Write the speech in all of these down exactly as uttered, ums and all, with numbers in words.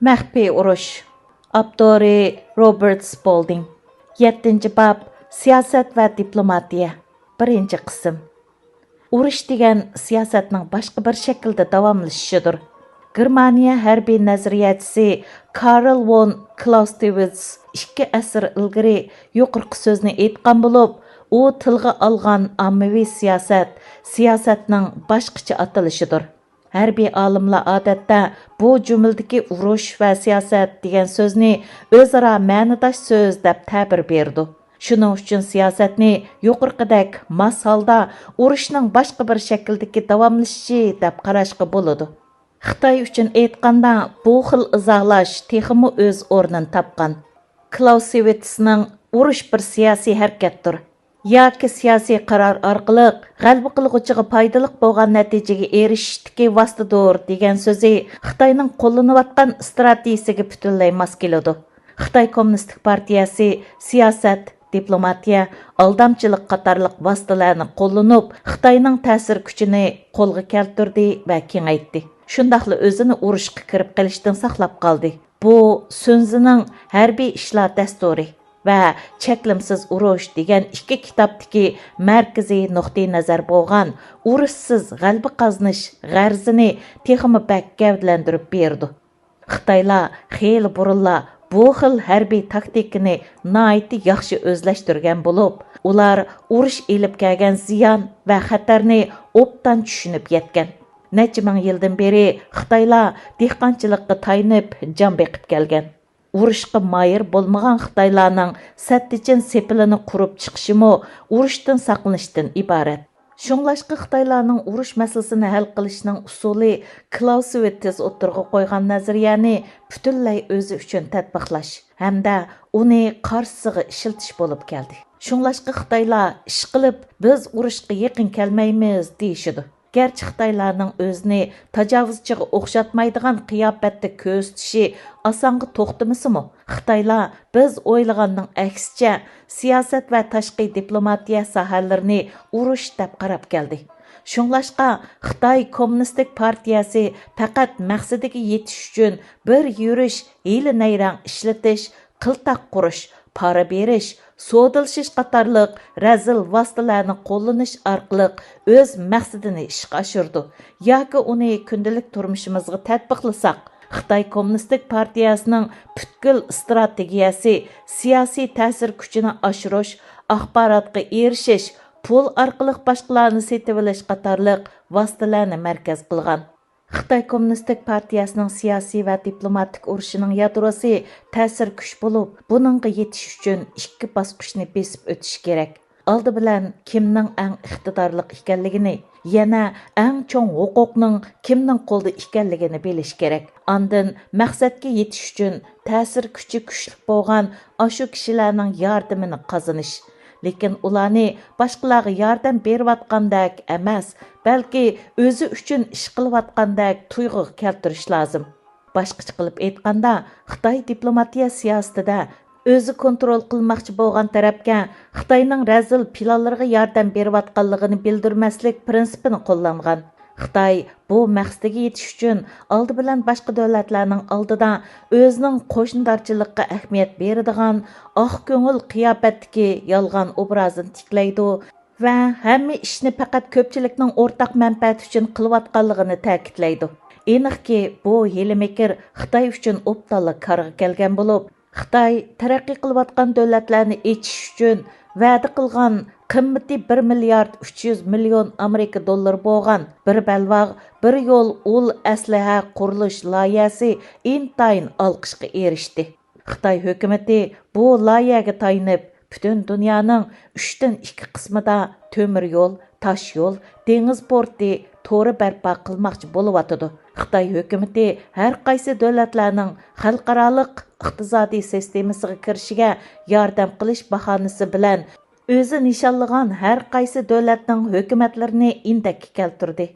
مەخپىي ئۇرۇش. ئاپتورى روبېرت سپولدىڭ. يەتتىنچى باب، سىياسەت ۋە دىپلوماتىيە. بىرىنچى قىسىم. ئۇرۇش دېگەن سىياسەتنىڭ باشقا بىر شەكىلدە داۋاملىشىشىدۇر. گېرمانىيە ھەربىي نەزەرىيەچىسى كارل ۋون كلاۇستېۋىتس ئىككى ئەسىر ئىلگىرى يۇقىرىقى سۆزنى ئېيتقان بولۇپ، ئۇ تىلغا ئالغان ئاممىۋى سىياسەت، سىياسەتنىڭ باشقىچە ئاتىلىشىدۇر. ھەربىي ئالىملار ئادەتتە بۇ جۈملىدىكى ئۇرۇش ۋە سىياسەت دېگەن سۆزنى ئۆزئارا مەنىداش سۆز دەپ تەبىر بېرىدۇ. شۇنىڭ ئۈچۈن سىياسەتنى يۇقىرىقىدەك ماس ھالدا ئۇرۇشنىڭ باشقا بىر شەكىلدىكى داۋاملىشىشى دەپ قاراشقا بولىدۇ. خىتاي ئۈچۈن ئېيتقاندا، بۇ خىل ئىزاھلاش تېخىمۇ ئۆز ئورنىنى تاپقان. كلاۇسېۋىتسنىڭ «ئۇرۇش بىر سىياسىي ھەرىكەتتۇر» ياكى «سىياسىي قارار ئارقىلىق غەلىبە قىلغۇچىغا پايدىلىق بولغان نەتىجىگە ئېرىشىشتىكى ۋاسىتىدۇر» دېگەن سۆزى خىتاينىڭ قوللىنىۋاتقان ئىستراتېگىيىسىگە پۈتۈنلەي ماس كېلىدۇ. خىتاي كوممۇنىستىك پارتىيەسى سىياسەت، دىپلوماتىيە، ئالدامچىلىق قاتارلىق ۋاسىتىلەرنى قوللىنىپ، خىتاينىڭ تەسىر كۈچىنى قولغا كەلتۈردى ۋە كېڭەيتتى. شۇنداقلا ئۆزىنى ئۇرۇشقا كىرىپ قېلىشتىن ساقلاپ قالدى. بۇ سۈنزىنىڭ ھەربىي ئىشلار دەستۇرى ۋە چەكلىمىسىز ئۇرۇش دېگەن ئىككى كىتابتىكى مەركىزىي نۇقتىئى نەزەر بولغان ئۇرۇشسىز غەلىبە قازىنىش غەرىزىنى تېخىمۇ بەك گەۋدىلەندۈرۈپ بېرىدۇ. خىتايلار خېلى بۇرۇنلا بۇ خىل ھەربىي تاكتىكىنى ناھايىتى ياخشى ئۆزلەشتۈرگەن بولۇپ، ئۇلار ئۇرۇش ئېلىپ كەلگەن زىيان ۋە خەتەرنى ئوبدان چۈشىنىپ يەتكەن. نەچچە مىڭ يىلدىن بېرى خىتايلار دېھقانچىلىققا تايىنىپ جان بېقىپ كەلگەن. ئۇرۇشقا ماھىر بولمىغان خىتايلارنىڭ سەتتىچىن سېپىلىنى قۇرۇپ چىقىشىمۇ ئۇرۇشتىن ساقلىنىشتىن ئىبارەت. شۇڭلاشقا خىتايلارنىڭ ئۇرۇش مەسىلىسىنى ھەل قىلىشنىڭ ئۇسۇلى كلاۇسېۋىتس ئوتتۇرىغا قويغان نەزەرىيەنى پۈتۈنلەي ئۆزى ئۈچۈن تەتبىقلاش ھەمدە ئۇنى قارشىسىغا ئىشلىتىش بولۇپ كەلدى. شۇڭلاشقا خىتايلار ئىشقىلىپ «بىز ئۇرۇشقا يېقىن كەلمەيمىز» دېيىشىدۇ. گەرچە خىتايلارنىڭ ئۆزىنى تاجاۋۇزچىغا ئوخشاتمايدىغان قىياپەتتە كۆرسىتىشى ئاسانغا توختىمىسىمۇ، خىتايلار بىز ئويلىغاننىڭ ئەكسىچە سىياسەت ۋە تاشقى دىپلوماتىيە ساھەلىرىنى ئۇرۇش دەپ قاراپ كەلدى. شۇڭلاشقا خىتاي كوممۇنىستىك پارتىيەسى پەقەت مەقسىتىگە يېتىش ئۈچۈن بىر يۈرۈش ھىيلە-نەيرەڭ ئىشلىتىش، قىلتاق قۇرۇش، پارا بېرىش، سودىلىشىش قاتارلىق رەزىل ۋاسىتىلەرنى قوللىنىش ئارقىلىق ئۆز مەقسىتىنى ئىشقا ئاشۇرىدۇ ياكى ئۇنى كۈندىلىك تۇرمۇشىمىزغا تەتبىقلىساق، خىتاي كوممۇنىستىك پارتىيەسىنىڭ پۈتكۈل ئىستراتېگىيەسى سىياسىي تەسىر كۈچىنى ئاشۇرۇش، ئاخباراتقا ئېرىشىش، پۇل ئارقىلىق باشقىلارنى سېتىۋېلىش قاتارلىق ۋاسىتىلەرنى مەركەز قىلغان. خىتاي كوممۇنىستىك پارتىيەسىنىڭ سىياسىي ۋە دىپلوماتىك ئۇرۇشىنىڭ يادروسى تەسىر كۈچ بولۇپ، بۇنىڭغا يېتىش ئۈچۈن ئىككى باسقۇچنى بېسىپ ئۆتۈش كېرەك. ئالدى بىلەن كىمنىڭ ئەڭ ئىقتىدارلىق ئىكەنلىكىنى، يەنە ئەڭ چوڭ ھوقۇقنىڭ كىمنىڭ قولىدا ئىكەنلىكىنى بىلىش كېرەك. ئاندىن مەقسەتكە يېتىش ئۈچۈن تەسىر كۈچى كۈچلۈك بولغان ئاشۇ كىشىلەرنىڭ ياردىمىنى قازىنىش. لېكىن ئۇلارنى باشقىلارغا ياردەم بېرىۋاتقاندەك ئەمەس، بەلكى ئۆزى ئۈچۈن ئىش قىلىۋاتقاندەك تۇيغۇغا كەلتۈرۈش لازىم. باشقىچە قىلىپ ئېيتقاندا، خىتاي دىپلوماتىيە سىياسىتىدە ئۆزى كونترول قىلماقچى بولغان تەرەپكە خىتاينىڭ رەزىل پىلانلىرىغا ياردەم بېرىۋاتقانلىقىنى بىلدۈرمەسلىك پىرىنسىپىنى قوللانغان. خىتاي بۇ مەقسىتىگە يېتىش ئۈچۈن ئالدى بىلەن باشقا دۆلەتلەرنىڭ ئالدىدا ئۆزىنىڭ قوشنىدارچىلىققا ئەھمىيەت بېرىدىغان، ئاق كۆڭۈل قىياپەتتىكى يالغان ئوبرازىنى تىكلەيدۇ ۋە ھەممە ئىشنى پەقەت كۆپچىلىكنىڭ ئورتاق مەنپەئەتى ئۈچۈن قىلىۋاتقانلىقىنى تەكىتلەيدۇ. ئېنىقكى، بۇ ھىيلە-مىكىر خىتاي ئۈچۈن ئوبدانلا كارغا كەلگەن بولۇپ، خىتاي تەرەققىي قىلىۋاتقان دۆلەتلەرنى ئېچىش ئۈچۈن ۋەدە قىلغان قىممىتى بىر مىليارد ئۈچ يۈز مىليون ئامېرىكا دوللىرى بولغان بىر بەلباغ، بىر يول ئۇل ئەسلىھە قۇرۇلۇش لايىھەسى ئىنتايىن ئالقىشقا ئېرىشتى. خىتاي ھۆكۈمىتى بۇ لايىھەگە تايىنىپ، پۈتۈن دۇنيانىڭ ئۈچتىن ئىككى قىسمىدا تۆمۈر يول، تاش يول، دېڭىز پورتى تورى بەرپا قىلماقچى بولۇۋاتىدۇ. خىتاي ھۆكۈمىتى ھەر قايسى دۆلەتلەرنىڭ خەلقئارالىق ئىقتىسادىي سىستېمىسىغا كىرىشىگە ياردەم قىلىش باھانىسى بىلەن ئۆزى نىشانلىغان ھەر قايسى دۆلەتنىڭ ھۆكۈمەتلىرىنى ئىندەككە كەلتۈردى.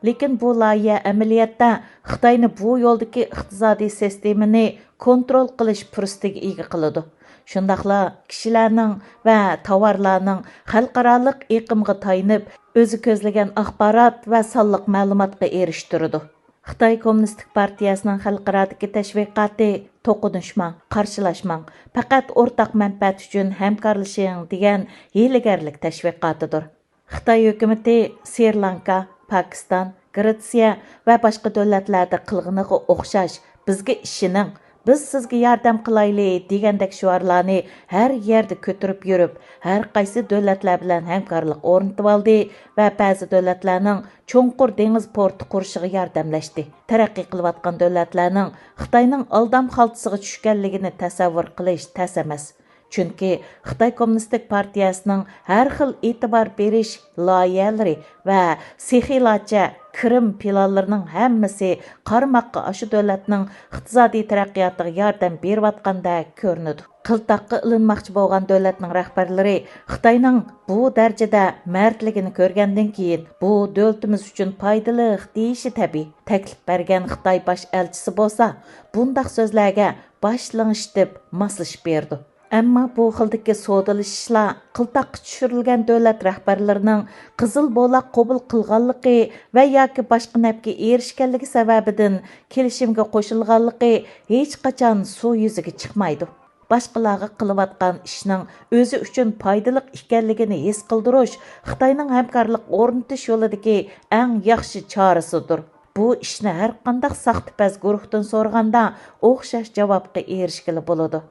لېكىن بۇ لايىھە ئەمەلىيەتتە خىتاينى بۇ يولدىكى ئىقتىسادىي سىستېمىنى كونترول قىلىش پۇرسىتىگە ئىگە قىلىدۇ. شۇنداقلا كىشىلەرنىڭ ۋە تاۋارلارنىڭ خەلقئارالىق ئېقىمغا تايىنىپ، ئۆزى كۆزلىگەن ئاخبارات ۋە سانلىق مەلۇماتقا ئېرىشتۈرىدۇ. خىتاي كوممۇنىستىك پارتىيەسىنىڭ خەلقئارادىكى تەشۋىقاتى توقۇنۇشماڭ، قارشىلاشماڭ، پەقەت ئورتاق مەنپەئەت ئۈچۈن ھەمكارلىشىڭ دېگەن ھىيلىگەرلىك تەشۋىقاتىدۇر. خىتاي ھۆكۈمىتى سرى لانكا، پاكىستان، گرېتسىيە ۋە باشقا دۆلەتلەردە قىلغىنىغا ئوخشاش بىزگە ئىشىنىڭ، بىز سىزگە ياردەم قىلايلى دېگەندەك شوئارلارنى ھەر يەردە كۆتۈرۈپ يۈرۈپ، ھەر قايسى دۆلەتلەر بىلەن ھەمكارلىق ئورنىتىۋالدى ۋە بەزى دۆلەتلەرنىڭ چوڭقۇر دېڭىز پورتى قۇرۇشىغا ياردەملەشتى. تەرەققىي قىلىۋاتقان دۆلەتلەرنىڭ خىتاينىڭ ئالدام خالتىسىغا چۈشكەنلىكىنى تەسەۋۋۇر قىلىش تەس ئەمەس. چۈنكى خىتاي كوممۇنىستىك پارتىيەسىنىڭ ھەر خىل ئېتىبار بېرىش لايىھەلىرى ۋە سېخىيلارچە كىرىم پىلانلىرىنىڭ ھەممىسى قارىماققا ئاشۇ دۆلەتنىڭ ئىقتىسادىي تەرەققىياتىغا ياردەم بېرىۋاتقاندەك كۆرۈنىدۇ. قىلتاققا ئېلىنماقچى بولغان دۆلەتنىڭ رەھبەرلىرى خىتاينىڭ بۇ دەرىجىدە مەردلىكىنى كۆرگەندىن كېيىن، بۇ دۆلىتىمىز ئۈچۈن پايدىلىق دېيىشى تەبىئىي. تەكلىپ بەرگەن خىتاي باش ئەلچىسى بولسا بۇنداق سۆزلەرگە باش لىڭشىتىپ ماسلىشىپ بېرىدۇ. ئەمما بۇ خىلدىكى سودىلىشىشلار قىلتاققا چۈشۈرۈلگەن دۆلەت رەھبەرلىرىنىڭ قىزىل بولاق قوبۇل قىلغانلىقى ۋە ياكى باشقا نەپكە ئېرىشكەنلىكى سەۋەبىدىن كېلىشىمگە قوشۇلغانلىقى ھېچقاچان سۇ يۈزىگە چىقمايدۇ. باشقىلارغا قىلىۋاتقان ئىشنىڭ ئۆزى ئۈچۈن پايدىلىق ئىكەنلىكىنى ھېس قىلدۇرۇش خىتاينىڭ ھەمكارلىق ئورنىتىش يولىدىكى ئەڭ ياخشى چارىسىدۇر. بۇ ئىشنى ھەرقانداق ساختىپەز گۇرۇھتىن سورىغاندا ئوخشاش جاۋابقا ئېرىشكىلى بولىدۇ.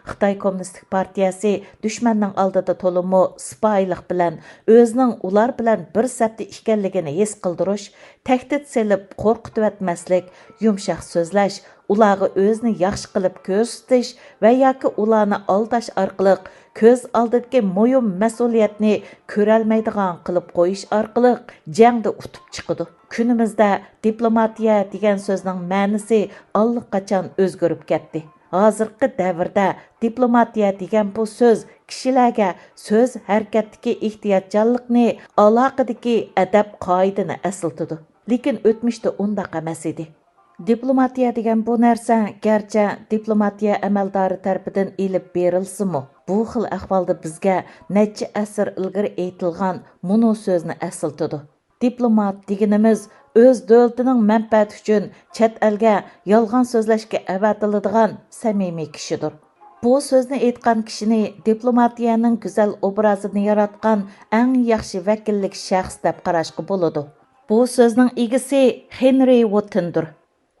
خىتاي كوممۇنىستىك پارتىيەسى دۈشمەننىڭ ئالدىدا تولىمۇ سىپايىلىق بىلەن ئۆزىنىڭ ئۇلار بىلەن بىر سەپتە ئىكەنلىكىنى ھېس قىلدۇرۇش، تەھدىت سېلىپ قورقۇتۇۋەتمەسلىك، يۇمشاق سۆزلەش، ئۇلارغا ئۆزىنى ياخشى قىلىپ كۆرسىتىش ۋە ياكى ئۇلارنى ئالداش ئارقىلىق كۆز ئالدىدىكى مۇھىم مەسئۇلىيەتنى كۆرەلمەيدىغان قىلىپ قويۇش ئارقىلىق جەڭدە ئۇتۇپ چىقىدۇ. كۈنىمىزدە دىپلوماتىيە دېگەن سۆزنىڭ مەنىسى ئاللىقاچان ئۆزگىرىپ كەتتى. ھازىرقى دەۋردە دىپلوماتىيە دېگەن بۇ سۆز كىشىلەرگە سۆز ھەرىكەتتىكى ئېھتىياتچانلىقنى، ئالاقىدىكى ئەدەپ-قائىدىنى ئەسلىتىدۇ. لېكىن ئۆتمۈشتە ئۇنداق ئەمەس ئىدى. دىپلوماتىيە دېگەن بۇ نەرسە گەرچە دىپلوماتىيە ئەمەلدارى تەرىپىدىن ئېلىپ بېرىلسىمۇ، بۇ خىل ئەھۋالدا بىزگە نەچچە ئەسىر ئىلگىرى ئېيتىلغان مۇنۇ سۆزنى ئەسلىتىدۇ. دىپلومات دېگىنىمىز ئۆز دۆلىتىنىڭ مەنپەئەتى ئۈچۈن چەت ئەلگە يالغان سۆزلەشكە ئەۋەتىلىدىغان سەمىمىي كىشىدۇر. بۇ سۆزنى ئېيتقان كىشىنى دىپلوماتىيەنىڭ گۈزەل ئوبرازىنى ياراتقان ئەڭ ياخشى ۋەكىللىك شەخس دەپ قاراشقا بولىدۇ. بۇ سۆزنىڭ ئىگىسى خېنرى ۋوتتىندۇر.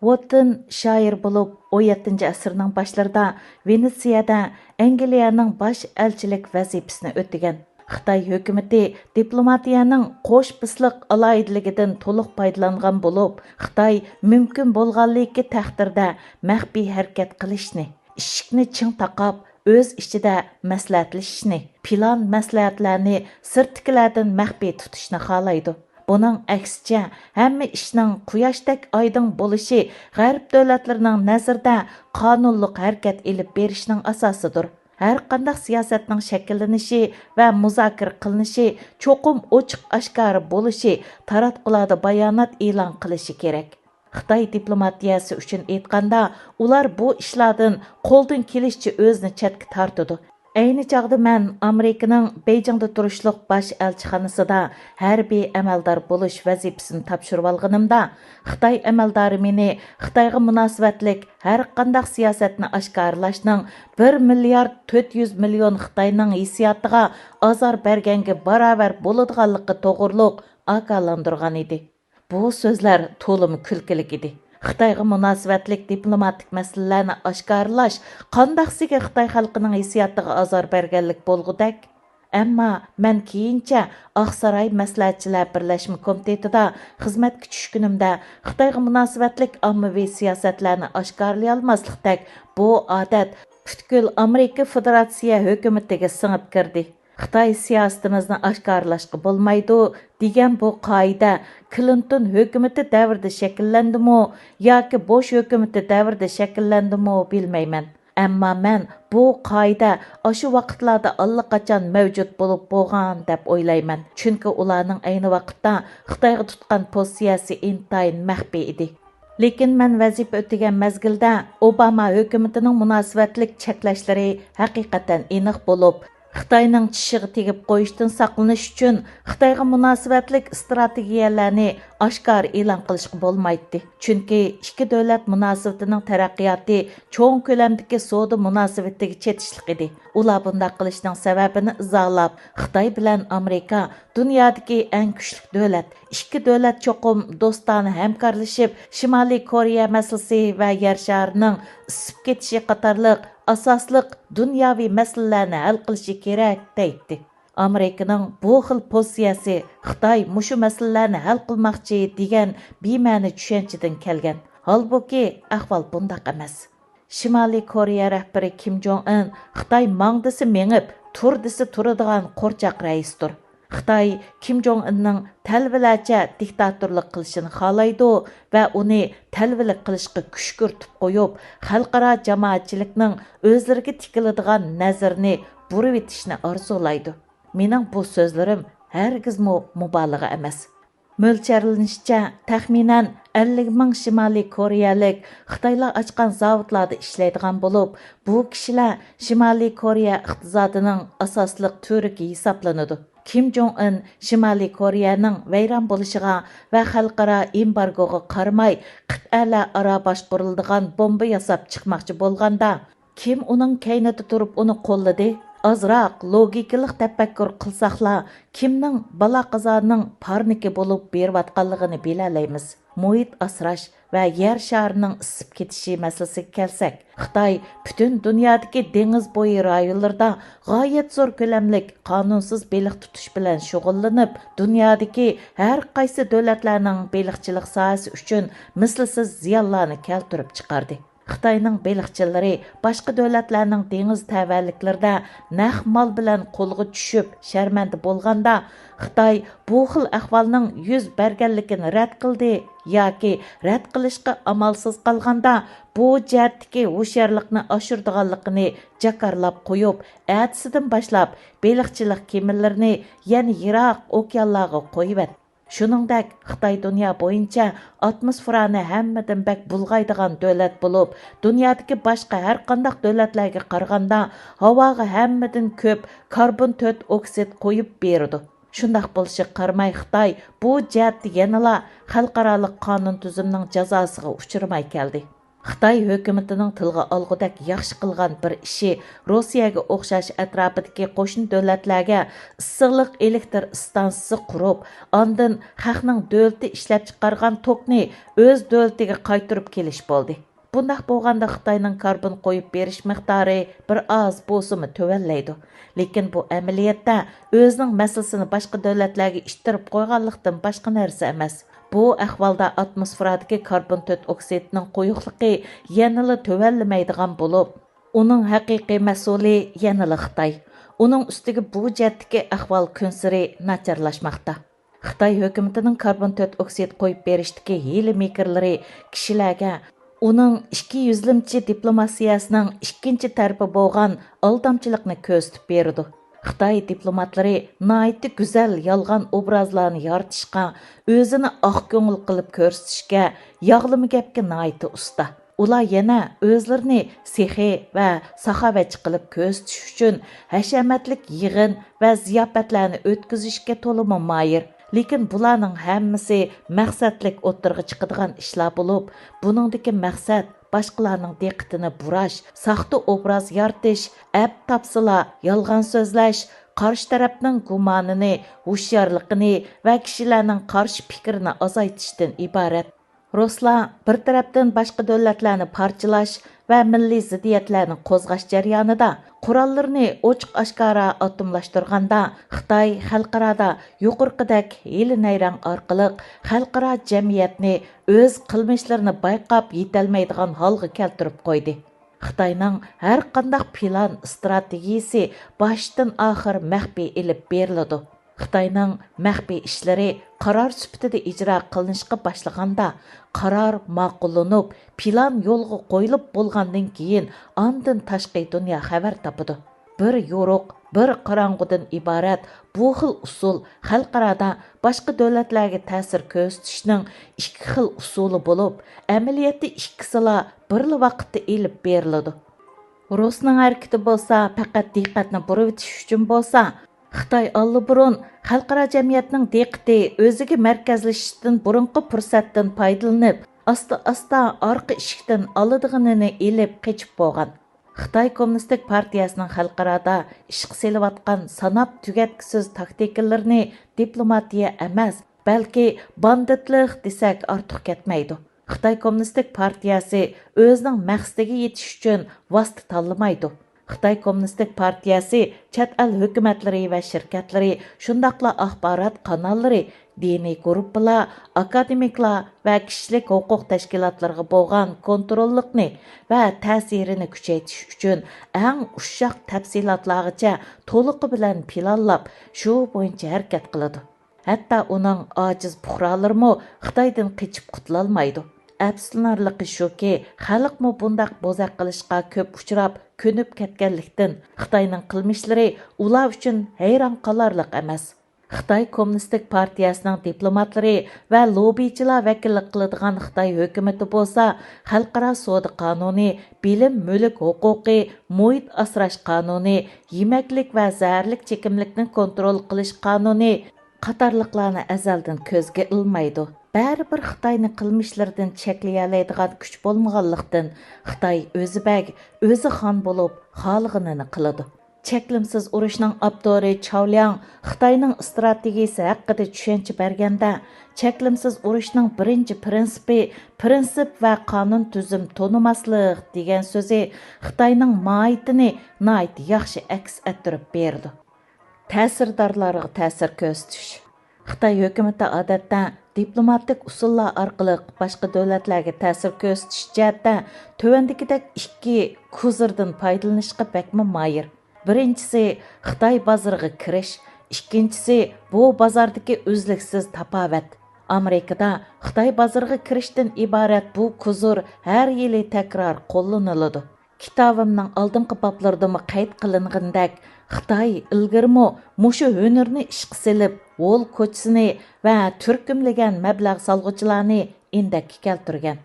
ۋوتتىن شائىر بولۇپ، ئون يەتتىنچى ئەسىرنىڭ باشلىرىدا ۋېنېتسىيەدە ئەنگلىيەنىڭ باش ئەلچىلىك ۋەزىپىسىنى ئۆتىگەن. خىتاي ھۆكۈمىتى دىپلوماتىيەنىڭ قوش پىسلىق ئالاھىدىلىكىدىن تولۇق پايدىلانغان بولۇپ، خىتاي مۇمكىن بولغانلىكى تەقدىردە مەخپىي ھەرىكەت قىلىشنى، ئىشىكنى چىڭ تاقاپ، ئۆز ئىچىدە مەسلىھەتلىشىشنى، پىلان مەسلىھەتلەرنى سىرتتىكىلەردىن مەخپىي تۇتۇشنى خالايدۇ. بۇنىڭ ئەكسىچە، ھەممە ئىشنىڭ قۇياشتەك ئايدىڭ بولۇشى غەرب دۆلەتلىرىنىڭ نەزىرىدە قانۇنلۇق ھەرىكەت ئېلىپ بېرىشنىڭ ئاساسىدۇر. ھەرقانداق سىياسەتنىڭ شەكىللىنىشى ۋە مۇزاكىرە قىلىنىشى چوقۇم ئوچۇق-ئاشكارا بولۇشى، تاراتقۇلاردا بايانات ئېلان قىلىشى كېرەك. خىتاي دىپلوماتىيەسى ئۈچۈن ئېيتقاندا، ئۇلار بۇ ئىشلاردىن قولدىن كېلىشىچە ئۆزىنى چەتكە تارتىدۇ. ئەينى چاغدا مەن ئامېرىكىنىڭ بېيجىڭدا تۇرۇشلۇق باش ئەلچىخانىسىدا ھەربىي ئەمەلدار بولۇش ۋەزىپىسىنى تاپشۇرۇۋالغىنىمدا، خىتاي ئەمەلدارى مېنى خىتايغا مۇناسىۋەتلىك ھەرقانداق سىياسەتنى ئاشكارىلاشنىڭ بىر مىليارد تۆت يۈز مىليون خىتاينىڭ ھېسسىياتىغا ئازار بەرگەنگە باراۋەر بولىدىغانلىقى توغرۇلۇق ئاگاھلاندۇرغان ئىدى. بۇ سۆزلەر تولىمۇ كۈلكىلىك ئىدى. خىتايغا مۇناسىۋەتلىك دىپلوماتىك مەسىلىلەرنى ئاشكارىلاش قانداقسىگە خىتاي خەلقىنىڭ ھېسسىياتىغا ئازار بەرگەنلىك بولغۇدەك؟ ئەمما مەن كېيىنچە ئاقساراي مەسلىھەتچىلەر بىرلەشمە كومىتېتىدا خىزمەتكە چۈشكىنىمدە، خىتايغا مۇناسىۋەتلىك ئاممىۋى سىياسەتلەرنى ئاشكارىلىيالماسلىقتەك بۇ ئادەت پۈتكۈل ئامېرىكا فېدېراتسىيە ھۆكۈمىتىگە سىڭىپ كىردى. خىتاي سىياسىتىمىزنى ئاشكارىلاشقا بولمايدۇ دېگەن بۇ قائىدە كلىنتون ھۆكۈمىتى دەۋرىدە شەكىللەندىمۇ ياكى بوش ھۆكۈمىتى دەۋرىدە شەكىللەندىمۇ بىلمەيمەن. ئەمما مەن بۇ قائىدە ئاشۇ ۋاقىتلاردا ئاللىقاچان مەۋجۇت بولۇپ بولغان دەپ ئويلايمەن. چۈنكى ئۇلارنىڭ ئەينى ۋاقىتتا خىتايغا تۇتقان پوزىتسىيەسى ئىنتايىن مەخپىي ئىدى. لېكىن مەن ۋەزىپە ئۆتىگەن مەزگىلدە ئوباما ھۆكۈمىتىنىڭ مۇناسىۋەتلىك چەكلەشلىرى ھەقىقەتەن ئېنىق بولۇپ، خىتاينىڭ چىشىغا تېگىپ قويۇشتىن ساقلىنىش ئۈچۈن خىتايغا مۇناسىۋەتلىك ئىستراتېگىيەلەرنى ئاشكارا ئېلان قىلىشقا بولمايتتى. چۈنكى ئىككى دۆلەت مۇناسىۋىتىنىڭ تەرەققىياتى چوڭ كۆلەمدىكى سودا مۇناسىۋىتىگە چېتىشلىق ئىدى. ئۇلار بۇنداق قىلىشنىڭ سەۋەبىنى ئىزاھلاپ، خىتاي بىلەن ئامېرىكا دۇنيادىكى ئەڭ كۈچلۈك دۆلەت، ئىككى دۆلەت چوقۇم دوستانە ھەمكارلىشىپ، شىمالىي كورېيە مەسىلىسى ۋە يەر شارىنىڭ ئىسسىپ كېتىشى قاتارلىق ئاساسلىق دۇنياۋى مەسىلىلەرنى ھەل قىلىشى كېرەك، دەيتتى. ئامېرىكىنىڭ بۇ خىل پوزىتسىيەسى خىتاي مۇشۇ مەسىلىلەرنى ھەل قىلماقچى دېگەن بىمەنە چۈشەنچىدىن كەلگەن. ھالبۇكى، ئەھۋال بۇنداق ئەمەس. شىمالىي كورېيە رەھبىرى كىم جوڭ ئىن خىتاي ماڭ دېسە مېڭىپ، تۇر دېسە تۇرىدىغان قورچاق رەئىستۇر. خىتاي كىم جوڭ ئىننىڭ تەلۋىلەرچە دىكتاتورلۇق قىلىشىنى خالايدۇ ۋە ئۇنى تەلۋىلىك قىلىشقا كۈشكۈرتۈپ قويۇپ، خەلقئارا جامائەتچىلىكنىڭ ئۆزلىرىگە تىكىلىدىغان نەزىرىنى بۇرۇۋېتىشنى ئارزۇلايدۇ. مېنىڭ بۇ سۆزلىرىم ھەرگىزمۇ مۇبالىغە ئەمەس. مۆلچەرلىنىشىچە، تەخمىنەن ئەللىك مىڭ شىمالىي كورېيەلىك خىتايلار ئاچقان زاۋۇتلاردا ئىشلەيدىغان بولۇپ، بۇ كىشىلەر شىمالىي كورېيە ئىقتىسادىنىڭ ئاساسلىق تۈۋرۈكى ھېسابلىنىدۇ. كىم جوڭ ئىن شىمالىي كورېيەنىڭ ۋەيران بولۇشىغا ۋە خەلقئارا ئېمبارگوغا قارىماي، قىتئەلەر ئارا باشقۇرۇلىدىغان بومبا ياساپ چىقماقچى بولغاندا، كىم ئۇنىڭ كەينىدە تۇرۇپ ئۇنى قوللىدى؟ ئازراق لوگىكىلىق تەپەككۇر قىلساقلا، كىمنىڭ بالا-قازانىڭ پارنىكى بولۇپ بېرىۋاتقانلىقىنى بىلەلەيمىز. مۇھىت ئاسراش ۋە يەر شارىنىڭ ئىسسىپ كېتىشى مەسىلىسىگە كەلسەك، خىتاي پۈتۈن دۇنيادىكى دېڭىز بويى رايونلىرىدا غايەت زور كۆلەملىك قانۇنسىز بېلىق تۇتۇش بىلەن شۇغۇللىنىپ، دۇنيادىكى ھەر قايسى دۆلەتلەرنىڭ بېلىقچىلىق ساھەسى ئۈچۈن مىسلىسىز زىيانلارنى كەلتۈرۈپ چىقاردى. خىتاينىڭ بېلىقچىلىرى باشقا دۆلەتلەرنىڭ دېڭىز تەۋەلىكلىرىدە نەق مال بىلەن قولغا چۈشۈپ شەرمەندە بولغاندا، خىتاي بۇ خىل ئەھۋالنىڭ يۈز بەرگەنلىكىنى رەت قىلدى ياكى رەت قىلىشقا ئامالسىز قالغاندا، بۇ جەھەتتىكى ھوشيارلىقنى ئاشۇرىدىغانلىقىنى جاكارلاپ قويۇپ، ئەتىسىدىن باشلاپ بېلىقچىلىق كېمىلىرىنى يەنە يىراق ئوكيانلارغا قويۇۋەتتى. شۇنىڭدەك، خىتاي دۇنيا بويىچە ئاتموسفېرانى ھەممىدىن بەك بۇلغايدىغان دۆلەت بولۇپ، دۇنيادىكى باشقا ھەرقانداق دۆلەتلەرگە قارىغاندا ھاۋاغا ھەممىدىن كۆپ كاربون تۆت ئوكسىد قويۇپ بېرىدۇ. شۇنداق بولۇشىغا قارىماي، خىتاي بۇ جەھەتتە يەنىلا خەلقئارالىق قانۇن تۈزۈمنىڭ جازاسىغا ئۇچرىماي كەلدى. خىتاي ھۆكۈمىتىنىڭ تىلغا ئالغۇدەك ياخشى قىلغان بىر ئىشى، روسىيەگە ئوخشاش ئەتراپىدىكى قوشنا دۆلەتلەرگە ئىسسىقلىق ئېلېكتىر ئىستانسىسى قۇرۇپ، ئاندىن خەقنىڭ دۆلىتى ئىشلەپچىقارغان توكنى ئۆز دۆلىتىگە قايتۇرۇپ كېلىش بولدى. بۇنداق بولغاندا خىتاينىڭ كاربون قويۇپ بېرىش مىقدارى بىر ئاز بولسىمۇ تۆۋەنلەيدۇ. لېكىن بۇ ئەمەلىيەتتە ئۆزىنىڭ مەسىلىسىنى باشقا دۆلەتلەرگە ئىتتىرىپ قويغانلىقتىن باشقا نەرسە ئەمەس. بۇ ئەھۋالدا ئاتموسفېرادىكى كاربون تۆت ئوكسىدىنىڭ قويۇقلۇقى يەنىلا تۆۋەنلىمەيدىغان بولۇپ، ئۇنىڭ ھەقىقىي مەسئۇلى يەنىلا خىتاي. ئۇنىڭ ئۈستىگە بۇ جەھەتتىكى ئەھۋال كۈنسېرى ناچارلاشماقتا. خىتاي ھۆكۈمىتىنىڭ كاربون تۆت ئوكسىد قويۇپ بېرىشتىكى ھىيلە-مىكىرلىرى كىشىلەرگە ئۇنىڭ ئىككى يۈزلىمىچى دىپلوماتىيەسىنىڭ ئىككىنچى تەرىپى بولغان ئالدامچىلىقنى كۆرسىتىپ بېرىدۇ. خىتاي دىپلوماتلىرى ناھايىتى گۈزەل يالغان ئوبرازلارنى يارىتىشقا، ئۆزىنى ئاق كۆڭۈل قىلىپ كۆرسىتىشكە، ياغلىما گەپكە ناھايىتى ئۇستا. ئۇلار يەنە ئۆزلىرىنى سېخىي ۋە ساخاۋەتچى قىلىپ كۆرسىتىش ئۈچۈن ھەشەمەتلىك يىغىن ۋە زىياپەتلەرنى ئۆتكۈزۈشكە تولىمۇ ماھىر. لېكىن بۇلارنىڭ ھەممىسى مەقسەتلىك ئوتتۇرىغا چىقىدىغان ئىشلار بولۇپ، بۇنىڭدىكى مەقسەت باشقىلارنىڭ دىققىتىنى بۇراش، ساختا ئوبراز يارىتىش، ئەپ تاپسىلا يالغان سۆزلەش، قارشى تەرەپنىڭ گۇمانىنى، ھوشيارلىقىنى ۋە كىشىلەرنىڭ قارشى پىكرىنى ئازايتىشتىن ئىبارەت. رۇسلار بىر تەرەپتىن باشقا دۆلەتلەرنى پارچىلاش ۋە مىللىي زىددىيەتلەرنى قوزغاش جەريانىدا قوراللىرىنى ئوچۇق-ئاشكارا ئاتوملاشتۇرغاندا، خىتاي خەلقئارادا يۇقىرىقىدەك ھىيلە-نەيرەڭ ئارقىلىق خەلقئارا جەمئىيەتنى ئۆز قىلمىشلىرىنى بايقاپ يېتەلمەيدىغان ھالغا كەلتۈرۈپ قويدى. خىتاينىڭ ھەر قانداق پىلان، ئىستراتېگىيىسى باشتىن-ئاخىر مەخپىي ئېلىپ بېرىلىدۇ. خىتاينىڭ مەخپىي ئىشلىرى قارار سۈپىتىدە ئىجرا قىلىنىشقا باشلىغاندا، قارار ماقۇللىنىپ، پىلان يولغا قويۇلۇپ بولغاندىن كېيىن، ئاندىن تاشقى دۇنيا خەۋەر تاپىدۇ. بىر يورۇق، بىر قاراڭغۇدىن ئىبارەت بۇ خىل ئۇسۇل خەلقئارادا باشقا دۆلەتلەرگە تەسىر كۆرسىتىشنىڭ ئىككى خىل ئۇسۇلى بولۇپ، ئەمەلىيەتتە ئىككىسىلا بىرلا ۋاقىتتا ئېلىپ بېرىلىدۇ. روسنىڭ ھەرىكىتى بولسا پەقەت دىققەتنى بۇرىۋېتىش ئۈچۈن بولسا، خىتاي ئاللىبۇرۇن خەلقئارا جەمئىيەتنىڭ دىققىتى ئۆزىگە مەركەزلىشىشتىن بۇرۇنقى پۇرسەتتىن پايدىلىنىپ، ئاستا-ئاستا ئارقا ئىشىكتىن ئالىدىغىنىنى ئېلىپ قېچىپ بولغان. خىتاي كوممۇنىستىك پارتىيەسىنىڭ خەلقئارادا ئىشقا سېلىۋاتقان ساناپ تۈگەتكۈسىز تاكتىكىلىرىنى دىپلوماتىيە ئەمەس، بەلكى باندىتلىق دېسەك ئارتۇق كەتمەيدۇ. خىتاي كوممۇنىستىك پارتىيەسى ئۆزىنىڭ مەقسىتىگە يېتىش ئۈچۈن ۋاسىتە تاللىمايدۇ. خىتاي كوممۇنىستىك پارتىيەسى چەت ئەل ھۆكۈمەتلىرى ۋە شىركەتلىرى، شۇنداقلا ئاخبارات قاناللىرى، دىنىي گۇرۇپپىلار، ئاكادېمىكلار ۋە كىشىلىك ھوقۇق تەشكىلاتلىرىغا بولغان كونتروللۇقنى ۋە تەسىرىنى كۈچەيتىش ئۈچۈن ئەڭ ئۇششاق تەپسىلاتلارغىچە تولۇقى بىلەن پىلانلاپ، شۇ بويىچە ھەرىكەت قىلىدۇ. ھەتتا ئۇنىڭ ئاجىز پۇقرالىرىمۇ خىتايدىن قېچىپ قۇتۇلالمايدۇ. ئەپسۇسلىنارلىقى شۇكى، خەلقمۇ بۇنداق بوزەك قىلىشقا كۆپ ئۇچراپ، كۆنۈپ كەتكەنلىكتىن، خىتاينىڭ قىلمىشلىرى ئۇلار ئۈچۈن ھەيران قالارلىق ئەمەس. خىتاي كوممۇنىستىك پارتىيەسىنىڭ دىپلوماتلىرى ۋە لوببىچىلار ۋەكىللىك قىلىدىغان خىتاي ھۆكۈمىتى بولسا، خەلقئارا سودا قانۇنى، بىلىم مۈلۈك ھوقۇقى، مۇھىت ئاسراش قانۇنى، يېمەكلىك ۋە زەھەرلىك چېكىملىكنى كونترول قىلىش قانۇنى، قاتارلىقلارنى ئەزەلدىن كۆزگە ئىلمايدۇ. بەرىبىر خىتاينى قىلمىشلىرىدىن چەكلىيەلەيدىغان كۈچ بولمىغانلىقتىن، خىتاي ئۆزى بەگ، ئۆزى خان بولۇپ، خالىغىنىنى قىلىدۇ. چەكلىمىسىز ئۇرۇشنىڭ ئاپتورى چاۋ لياڭ خىتاينىڭ ئىستراتېگىيىسى ھەققىدە چۈشەنچە بەرگەندە، چەكلىمسىز ئۇرۇشنىڭ بىرىنچى پىرىنسىپى، پىرىنسىپ ۋە قانۇن تۈزۈم تونۇماسلىق دېگەن سۆزى خىتاينىڭ ماھىيىتىنى ناھايىتى ياخشى ئەكس ئەتتۈرۈپ بېرىدۇ. تەسىردارلارغا تەسىر كۆرسىتىش. خىتاي ھۆكۈمىتى ئادەتتە دىپلوماتىك ئۇسۇللار ئارقىلىق باشقا دۆلەتلەرگە تەسىر كۆرسىتىش جەھەتتە تۆۋەندىكىدەك ئىككى كوزىردىن پايدىلىنىشقا بەكمۇ ماھىر. بىرىنچىسى، خىتاي بازىرىغا كىرىش، ئىككىنچىسى، بۇ بازاردىكى ئۈزلۈكسىز تاپاۋەت. ئامېرىكىدا خىتاي بازىرىغا كىرىشتىن ئىبارەت بۇ كوزۇر ھەر يىلى تەكرار قوللىنىلىدۇ. كىتابىمنىڭ ئالدىنقى بابلىرىدىمۇ قەيت قىلىنغىنىدەك، خىتاي ئىلگىرىمۇ مۇشۇ ھۈنىرىنى ئىشقا سېلىپ، ھول كوچىسىنى ۋە تۈركۈملىگەن مەبلەغ سالغۇچىلارنى ئىندەككە كەلتۈرگەن.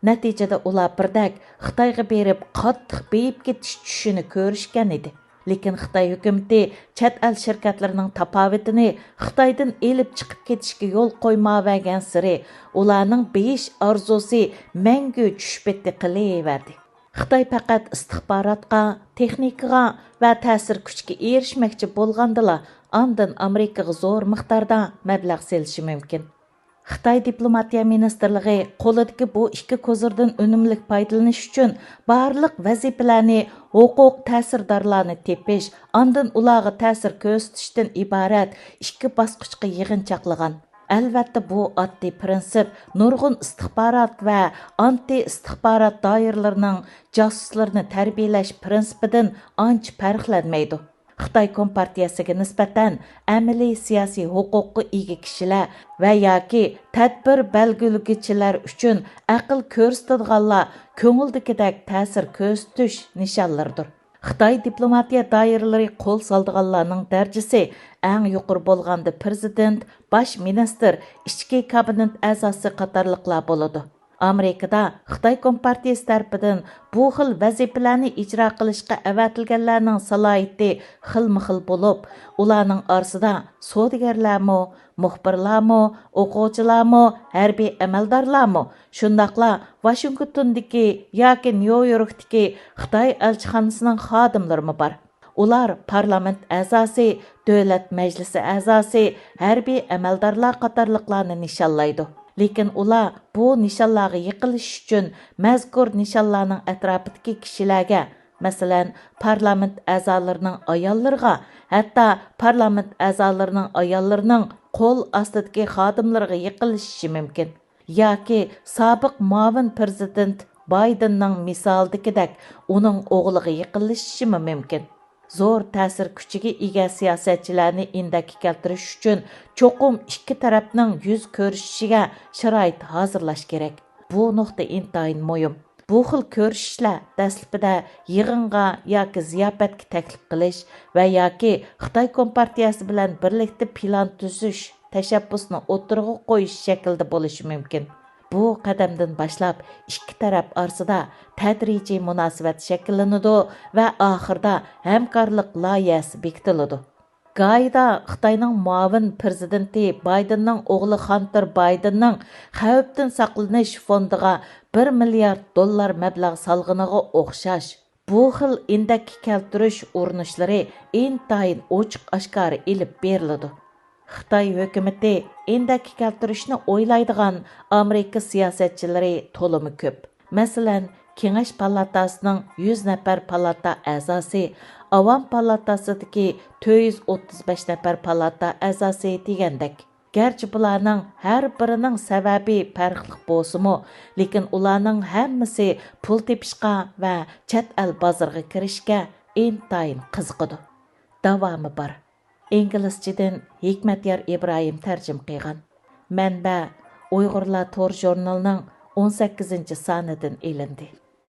نەتىجىدە ئۇلار بىردەك خىتايغا بېرىپ قاتتىق بېيىپ كېتىش چۈشىنى كۆرۈشكەن ئىدى. لېكىن خىتاي ھۆكۈمىتى چەت ئەل شىركەتلىرىنىڭ تاپاۋىتىنى خىتايدىن ئېلىپ چىقىپ كېتىشكە يول قويماۋەرگەنسېرى، ئۇلارنىڭ بېيىش ئارزۇسى مەڭگۈ چۈشپەتتە قېلىۋەردى. خىتاي پەقەت ئىستىخباراتقا، تېخنىكىغا ۋە تەسىر كۈچكە ئېرىشمەكچى بولغاندىلا، ئاندىن ئامېرىكىغا زور مىقداردا مەبلەغ سېلىشى مۇمكىن. خىتاي دىپلوماتىيە مىنىستىرلىقى قولىدىكى بۇ ئىككى كوزىردىن ئۈنۈملۈك پايدىلىنىش ئۈچۈن بارلىق ۋەزىپىلەرنى، ھوقۇق تەسىردارلارنى تېپىش، ئاندىن ئۇلارغا تەسىر كۆرسىتىشتىن ئىبارەت ئىككى باسقۇچقا يىغىنچاقلىغان. ئەلۋەتتە، بۇ ئاددىي پىرىنسىپ نۇرغۇن ئىستىخبارات ۋە ئانتى ئىستىخبارات دائىرىلىرىنىڭ جاسۇسلىرىنى تەربىيەلەش پىرىنسىپىدىن ئانچە پەرقلەنمەيدۇ. خىتاي كومپارتىيەسىگە نىسبەتەن ئەمەلىي سىياسىي ھوقۇققا ئىگە كىشىلەر ۋە ياكى تەدبىر بەلگىلىگۈچىلەر ئۈچۈن ئەقىل كۆرسىتىدىغانلار كۆڭۈلدىكىدەك تەسىر كۆرسىتىش نىشانلىرىدۇر. خىتاي دىپلوماتىيە دائىرىلىرى قول سالىدىغانلارنىڭ دەرىجىسى ئەڭ يۇقىرى بولغاندا پىرېزىدېنت، باش مىنىستىر، ئىچكى كابىنېت ئەزاسى قاتارلىقلار بولىدۇ. ئامېرىكىدا خىتاي كومپارتىيىسى تەرىپىدىن بۇ خىل ۋەزىپىلەرنى ئىجرا قىلىشقا ئەۋەتىلگەنلەرنىڭ سالاھىيىتى خىلمۇ خىل بولۇپ، ئۇلارنىڭ ئارىسىدا سودىگەرلەرمۇ، مۇخبىرلارمۇ، ئوقۇغۇچىلارمۇ، ھەربىي ئەمەلدارلارمۇ، شۇنداقلا ۋاشىنگتوندىكى ياكى نيۇ يوركتىكى خىتاي ئەلچىخانىسىنىڭ خادىملىرىمۇ بار. ئۇلار پارلامېنت ئەزاسى، دۆلەت مەجلىسى ئەزاسى، ھەربىي ئەمەلدارلار قاتارلىقلارنى نىشانلايدۇ. لېكىن ئۇلار بۇ نىشانلارغا يېقىنلىشىش ئۈچۈن مەزكۇر نىشانلارنىڭ ئەتراپىدىكى كىشىلەرگە، مەسىلەن، پارلامېنت ئەزالىرىنىڭ ئاياللىرىغا، ھەتتا پارلامېنت ئەزالىرىنىڭ ئاياللىرىنىڭ قول ئاستىدىكى خادىملىرىغا يېقىنلىشىشى مۇمكىن. ياكى سابىق مۇئاۋىن پىرېزىدېنت بايدېننىڭ مىسالىدىكىدەك ئۇنىڭ ئوغلىغا يېقىنلىشىشىمۇ مۇمكىن. زور تەسىر كۈچىگە ئىگە سىياسەتچىلەرنى ئىندەككە كەلتۈرۈش ئۈچۈن چوقۇم ئىككى تەرەپنىڭ يۈز كۆرۈشۈشىگە شارائىت ھازىرلاش كېرەك. بۇ نۇقتا ئىنتايىن مۇھىم. بۇ خىل كۆرۈشۈشلەر دەسلىپىدە يىغىنغا ياكى زىياپەتكە تەكلىپ قىلىش ۋە ياكى خىتاي كومپارتىيەسى بىلەن بىرلىكتە پىلان تۈزۈش تەشەببۇسنى ئوتتۇرىغا قويۇش شەكلىدە بولۇشى مۇمكىن. بۇ قەدەمدىن باشلاپ ئىككى تەرەپ ئارىسىدا تەدرىجىي مۇناسىۋەت شەكىللىنىدۇ ۋە ئاخىرىدا ھەمكارلىق لايىھەسى بېكىتىلىدۇ. گايدا خىتاينىڭ مۇئاۋىن پىرېزىدېنتى بايدېننىڭ ئوغلى خانتېر بايدېننىڭ خەۋپتىن ساقلىنىش فوندىغا بىر مىليارد دوللار مەبلەغ سالغىنىغا ئوخشاش، بۇ خىل ئىندەككە كەلتۈرۈش ئۇرۇنۇشلىرى ئىنتايىن ئوچۇق-ئاشكارا ئېلىپ بېرىلىدۇ. خىتاي ھۆكۈمىتى ئىندەككە كەلتۈرۈشنى ئويلايدىغان ئامېرىكا سىياسەتچىلىرى تولىمۇ كۆپ. مەسىلەن، كېڭەش پالاتاسىنىڭ يۈز نەپەر پالاتا ئەزاسى، ئاۋام پالاتاسىدىكى تۆت يۈز ئوتتۇز بەش نەپەر پالاتا ئەزاسى دېگەندەك. گەرچە بۇلارنىڭ ھەر بىرىنىڭ سەۋەبى پەرقلىق بولسىمۇ، لېكىن ئۇلارنىڭ ھەممىسى پۇل تېپىشقا ۋە چەت ئەل بازىرىغا كىرىشكە ئىنتايىن قىزىقىدۇ. داۋامى بار. ئىنگلىزچىدىن ھېكمەتيار ئىبراھىم تەرجىمە قىلغان. مەنبە: ئۇيغۇرلار تور ژۇرنىلىنىڭ ئون سەككىزىنچى سانىدىن ئېلىندى.